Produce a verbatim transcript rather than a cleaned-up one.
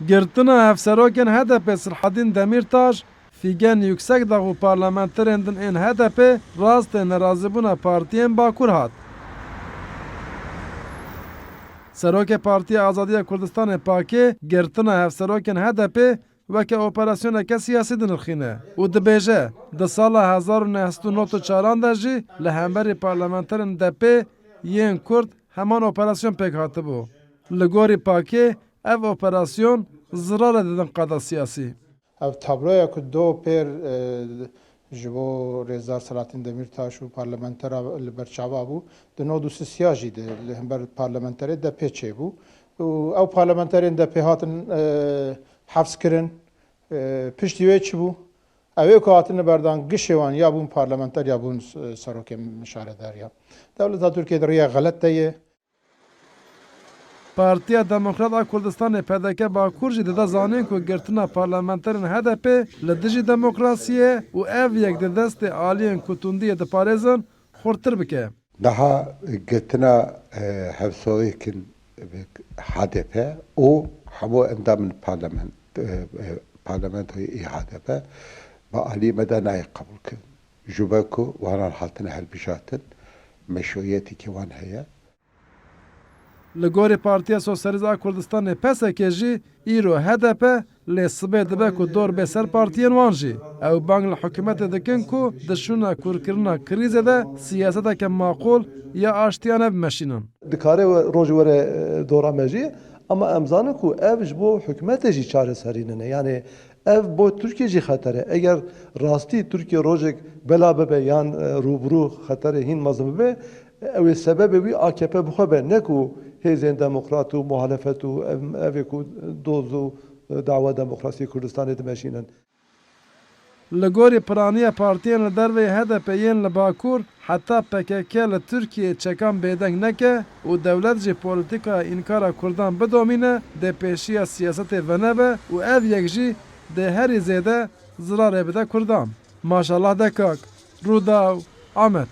Girtina hevserokên H D P Sirhedîn Demîrtaş, Fîgen Yuksekdag û parlamenterên din ên H D P rastê nerazîbûna partiyên Bakur hat. Serokê Partiya Azadiya Kurdistanê PAKê girtina hevserokên H D P weke operasyoneke siyasî dinirxîne û dibêje, di sala hezar û neh sed û nod û çaran de jî li hemberî parlamenterên D P yên Kurd heman operasyon pêk hatibû. Li gorî PAKê ev operasyon zirarê didin qada siyasî. Ev tabloya ku do pêr, e, ji bo Rêzdar Selahattin Demîrtaş û parlamentera li ber çava bû, di nod û sisiya jî de li hember parlamenterê D P çêbû. Û ew parlamenterên D P hatin, e, hefs kirin. E, piştî wê çi bû? Ew ê ku hatine berdan gişê wan ya bûn parlamenter ya bûn, e, serokên şaredariya. Dewleta Tirkiyê di rêya xelet de ye. Partiya Demokrat a Kurdistanê P D K Bakur jî dide zanîn ku girtina parlamenterên H D P li dijî demokrasiyê û ev yek di destê aliyên ku tundiyê diparêzin xurttir bike. Niha girtina, e, hevsoyêkin H D P û hemû endamên parlament-, e, e, parlamentoyê ê H D P bi aliyê me de nayê qebûlkirin. Ji ber ku wanan hatine hilbijartin, meşruiyetekî wan heye. Li gorî Partiya Sosyalîst a Kurdistanê, P S K, jî îro H D P lê sibê dibe ku dor bê ser partiyên wan jî. Ew bang li hikûmetê dikin ku di şûna kûrkirina krîzê de siyaseteke maqûl ya aştiya nebimeşînin. Dikare we-, rojê were, e, dora me jî, ama em zanin ku ev ji bo hikûmetê jî çareserî nine. Yanî ev bo Tirkiye jî xeter e. Eger rastî Tirkiye rojek bela bibe yan, e, rûbirû xeterê hîn mezin bibe, ew ê sebebê wî A K P bi xwe be, ne ku hêzên demokrat û muhalefet û ev, ev ê ku doz û, e, dawa demokrasiyê Kurdistanê dimeşînin. Li gorî piraniya partiyên li derveyî H D P yên li Bakur, heta P K K li Tirkiyeyê çekan bêdeng neke û dewlet jî polîtîkaya înkara Kurdan bidomîne, dê pêşiya siyasetê venebe û ev yek jî dê herî zêde zirarê bide Kurdan. Maşallah Dekak, Rûdaw, Amed.